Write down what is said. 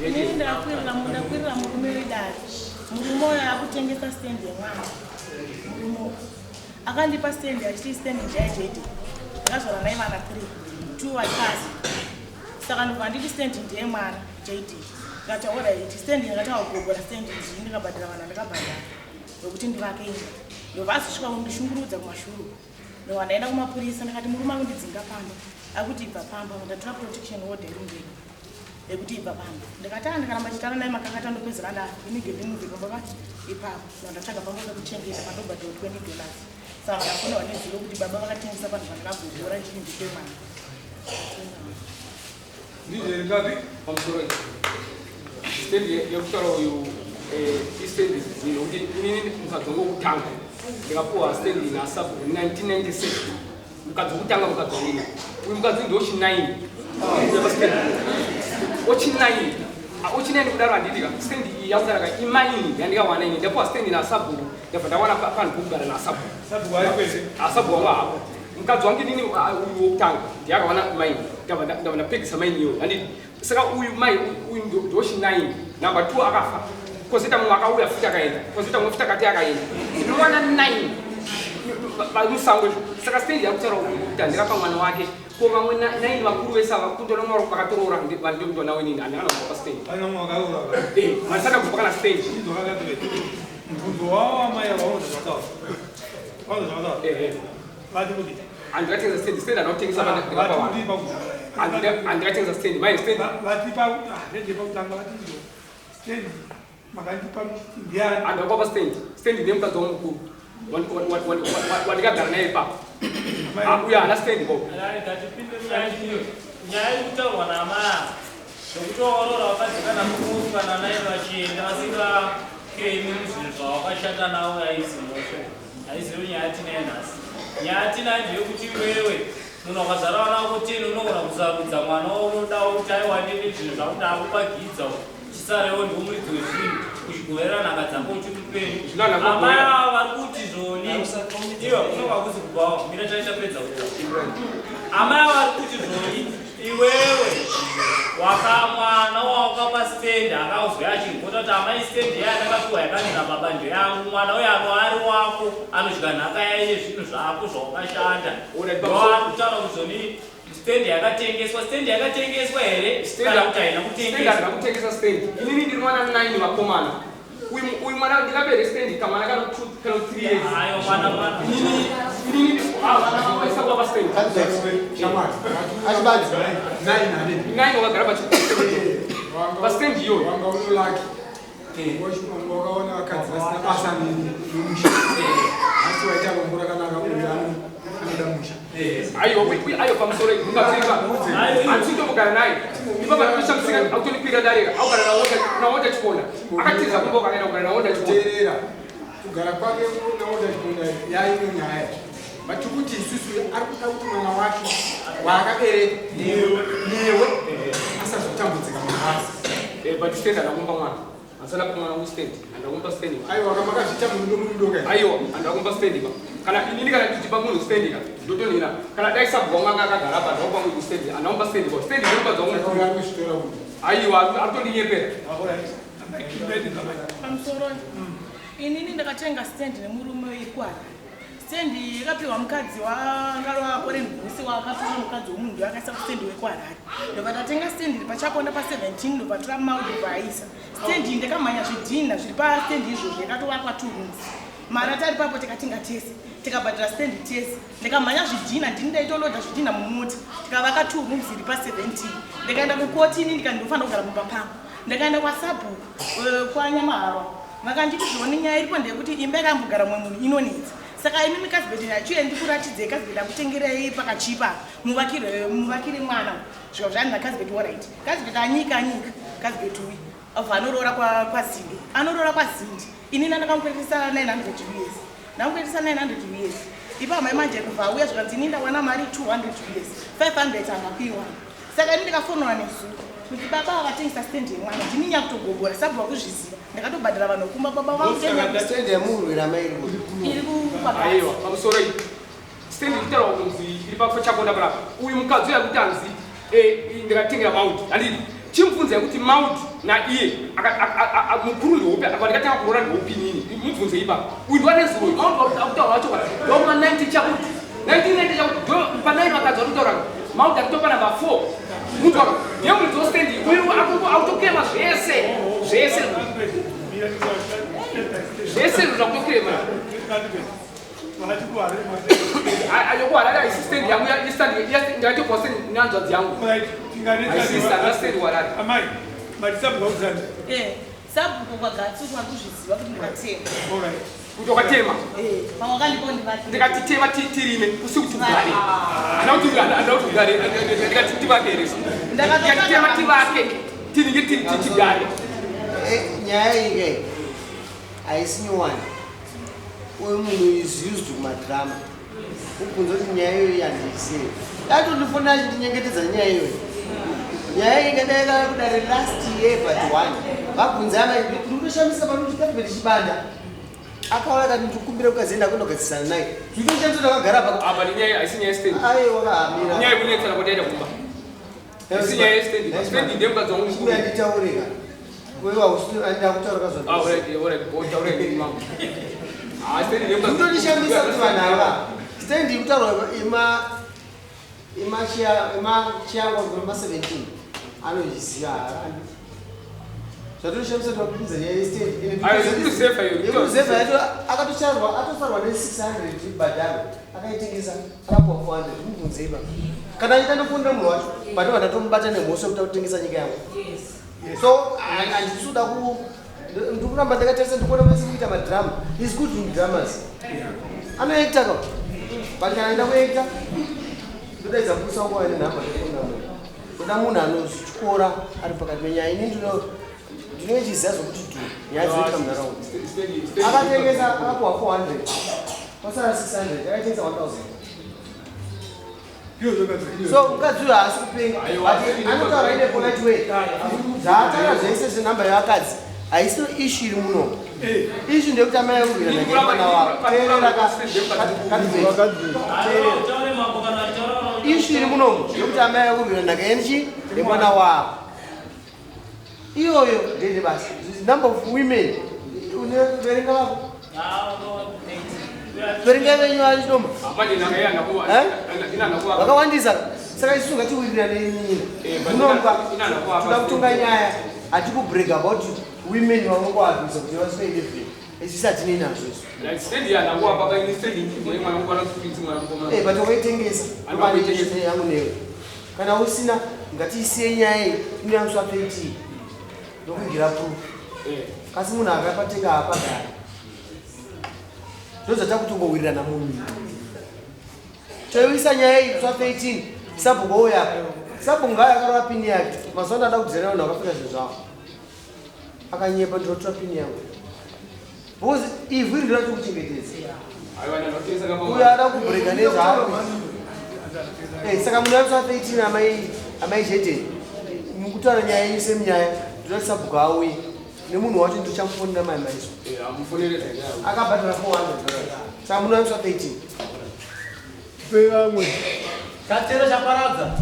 Inini ndakwirira ndakwirira murume wedare. Murume uyo akutengesa stand yemwana. Murume uyo akandipa stand achiti stand njaijete. Ndakazvara naye vana 3, 2 vari pasi. Saka ndobva nditi stand ndeyemwana JD. Ndikati alright stand ndakatanga kugogora stand ndii ndikabhadhara vanhu vandakabhadhara wekuti ndivake imba. Ndobva azosvika kundishungurudza kumashuru. Ndobva ndaenda kumapurisa ndakati murume akundidzinga pamba akuti ibva pamba ndatora protection order iri mberi yekuti ibva pamba. Ndikati ah ndikaramba chitara naye makakata ndopedzera ndafa inige ndimubve pamba pa ipapo. Ndobva ndatsvaga pamba pekuchengeta pandobhadhara 20 dollars. Saka ndafonerwa nezuro kuti baba vakatengesa panhu pandakagogora chii ndipe mwana. Ndizvo ngapi pamusoro stand yekutaura uyu eh, istand nokuti inini mukadzi wangu wekutanga ndikapuwa stand nasabhuku 1997 mukadzi wekutanga mukadzi wangu uyu mukadzi ndochi 9 ochi 9 ochi 9 kudaro handitika stand iyi yakudara ka imaini yandikawana ini ndapuwa stand nasabhuku ndabva ndawana panhu pokugara nasabhuku asabhuku wangu hapo mukadzi wangu inini uyu wokutanga ndiye akawana maini ndabva ndapegisa maini iyoyo handiti saka uyu mai uyu ndochi 9 number 2 akafa kozoita mumwe akauya futi akaenda kozoita mumwe futi akati akaenda ndinowana 9 musango izvo saka stand yakutaura kuti handikapa mwana wake ko vamwe 9 vakuru vese ava kundoona mwana vakatoroora vandondonawo inini handikana kubva pastand vandisada kubva kana stand mubvunzo wavo amai ava vaunza zvakataura Vati kuti handikatengesa stand stand handakutengesa handikatengesa stand mai stand vati pa rege pakutanga vati izvo stand makandipa ndiani handakwapa stand stand ndiye mukadzi wangu mukuru wandikagara naye ipapo uyo haana stand bo nyaya iri kutaurwa naamai Zvekuti wakaroora vakadzi kana mukuru kana nai vachienda vasingakemi muzvinhu zvawakashanda navo haizi mhosva, haiziyo nyaya yatinayo nhasi. Nyaya yatinayo ndeyekuti iwewe munhu wakazvara vana vako ten unogona kusarudza mwana waunodawo kuti aiwa nini zvinhu zvangu ndakupagidza chisarewo ndiwo muridzi wezvinhu uchigoverera nhaka dzako uchiri mupenyu. Amai ava vari kuti zvoni iwe unonga kuzi kubvawo mira chaitapedza kutaura. Amai ava vari kuti zvoni Iwewe waka mwana wawakapa stand akauzoya achiripota kuti amai stand iya yandakapiwa yakanzi nababa ndeyangu mwana uyo ano ari wako anodya nhaka yaine zvinhu zvako zvawakashanda ndoari kutaura kuzoni stand yakatengeswa stand yakatengeswa here kana kuti haina kutengeswa kutengesa stand inini ndiri mwana 9 vakomana uyu uyu mwana ndingape stand kamwana kana 2 kana 3 years ayo mwana mwana inini inini ah vana vaisa kwa stand Shamwari. Achibadzi. Nine handed. nine wakagara pa pa stand iyoyo Wanga unolaki. Wanga wakaona vakadzi vasina basa nemusha. Asi waita rombo rakanaka uyu anoda musha. Aiwa aiwa pamusoro mukapfeka handisi kugara naye ipapa ndinoshamisika autonikwira dareka augara nawota chikonda akatiza kumba ukaenda kugara nawota chikonda Teerera. Kugara kwake naoda chikonda yaino nyaya. But kuti isusu ari kuda kuti mwana wake waakabereka newe asazotambudzika mabasa. But stand andakumba mwana handisana pa mwana wangu stand handakumba stand. Aiwa kamakazviita murudo murudo kai. Aiwa handakumba stand pa kana inini kana ndichipa munhu stand ka ndotonhina kana dai sabhuku wangu anga akagara apa ndakupa munhu stand handakumba stand pa stand ndinopa Saka dzangu. uri kuzvitora kuti. Aiwa arikutondinyepera. Pamusoro inini ndakatenga stand nemurume iri kuHarare. Stand iyi yakapiwa mukadzi wangarova orengusi wakapiwa mukadzi wemunhu ndiyo akaisa kustand wekuHarare. Ndobva tatenga stand iri pachakonda pa17 ndobva tora mau ndobva aisa stand iyi. Ndakamhanya zvidhinha zviri pastand izvozvo yakatovakwa two rooms. Mari atari papo tikatenga tese tikabhadhara stand tese. Ndikamhanya zvidhina ndini ndaitoloda zvidhina mumota tikavaka two rooms iri pa17. Ndikaenda kukoti ini ndikati ndinofanira kugara mumba pangu. Ndikaenda kwasabhuku kwanyamaharwa vakanditi zvone nyaya iripo ndeyekuti imba yakambogara mumwe munhu inonetsa. Saka imimi Kazibeti ndachiuya ndikuratidzei Kazibeti akutengerei pakachipa muvakire muvakire mwana. Zvika zvani na Kazibeti alright. Kazibeti anyika anyika. Kazibeti uyu. Obva anoroora kwa kwaZindi. Anoroora kwaZindi. Ini ndakamukweretesa 900 US. Ndamukweretesa 900 US. Ipa mai manje kubva auya zvikanzi ini ndawana mari 200 US. 500 angapiwa. Saka ini ndikafonora nezuro kuti baba vakatengesa stand yemwana ndini nyakutogogora sabva kuzviziva ndakatobhadhara vanhu kumba baba vangu stand yemurwira mai iri kupi iri kupa aiwa pamusoro iyi stand ikutaura kunzi iri pachakonda panapa uyu mukadzi uya kuti anzi eh, ndikatengera maudi handidi chimubvunzai kuti maudi naiye mukuru ndeupi apa ndikatanga kuroora ndeupi inini mubvunze ipapa uyu ndiwanezuro uyu maudi akutaura wacho ndokuma 90 chakuti 1990 chakuti panai vakadzi varikutaura maudi akutopa namba 4 munhu wako ndiye muridzi westand uyu akutokema zvese zvese zvese zvakutokema yokuharare haisi stand yangu ndakatobva stand nehanzvadzi yangu haisi stand kuharare amai matisabhuka eh, sabhuku kwagatsi kwakuzviziva kuti ndikatema kuti wakatema ndikati tema tirime usi kuti ugare handina kuti handina kuti ugare ndikati tivake here ndikati tema tivake tiringe tigare eh, nyaya iyi haisi nyowani uyu munhu is used kumadrama kubvunza kuti nyaya iyoyi yandiisei datondifonera achindinyengetedza nyaya iyoyi nyaya iyi ingadai kava kudare last year but one vabvunza ama ndikutoshamisa pano kuti katibeti chibanda akauya akati ndikukumbira kukadzi enda kundogadzisana naye ndikutoshamisa kuti akagara pa apa ni nyaya haisi nyaya stand aiwa kahamira nyaya yekunetsana kuti aenda kumba haisi nyaya yestand stand ndiye mukadzi wangu mukuru nditaurika wewe hausi ndakutaura kazwa ah alright alright go taura ini mama ah stand ndiye mukadzi ndikutoshamisa kuti vanhu ava stand ikutaurwa ima imachiyangwa ma 17 anozviziva zvatoshamisa kuti vapinza nyaya yestandyekuzefa yacho akatosharwa atosarwa ne600 ibhadharo akaitengesa akapuwa 400 mubvunzei pa kana aita ndofonera munhu wacho but vandatomubata nemhosva yekuda kutengesa nyika yangu so handisi kuda ku ndikuramba ndakatarisa ndikuona vese kuita madrama is good in dramas anoekta ka but kana aida kuekta ndodaidza kusa wangu aine nhamba ndofonera munhu ndoda munhu anotyora ari pakati penyaya ini ndino ndinochiziva zvokuti dhu nyaya dzinoitika munharaunda akatengesa akapuwa 400 pasara 600 akatengesa 1000 so mukadzi uyo haasi kupenga anotaura ine polite way zvaataura zvese zvenhamba yevakadzi haisi ishu iri muno ishu ndeyekuti amai akurwira naemwana wavo teerera ishu iri munomu ndeyekuti amai akurwira nhaka yenichi yemwana wavo iyoyo ndende basa number of women verenga vako verenga venyu vachidoma eh? vakawandisa saka isusu ngatiwirirane nyina munomba toda kutonga nyaya hatikubreak about women vanongoabvisa kuti vasvike 11 isusu hatinei nazvo isu eh, but wakaitengesa yangu newe kana usina ngatiisiye nyaya iyi inoyamswa 30 ndokugira proof eh. kasi munhu akapatenga haapagari ndozvatakutongowirirana munhu toiwisa nyaya iyi kuswa 13 sabhuku ouya sabhuku ngayo akarova pini yake mazuva ndada kudzera vanhu vakapfeka zvinhu zvavo akanyepa ndinotora pini yangu because ivhu iri ndinoda kuchengetedza uyo ada kubrega nezvaari eh, saka munhu anosva 13 amai amai zhete mukutaura nyaya yenyu semunyaya ndinoda sabhuku auye nemunhu wacho ndichamufonera mai maiso eh, akabhadhara 400 saka munhu anosva 13 vamwe katero chaparadza.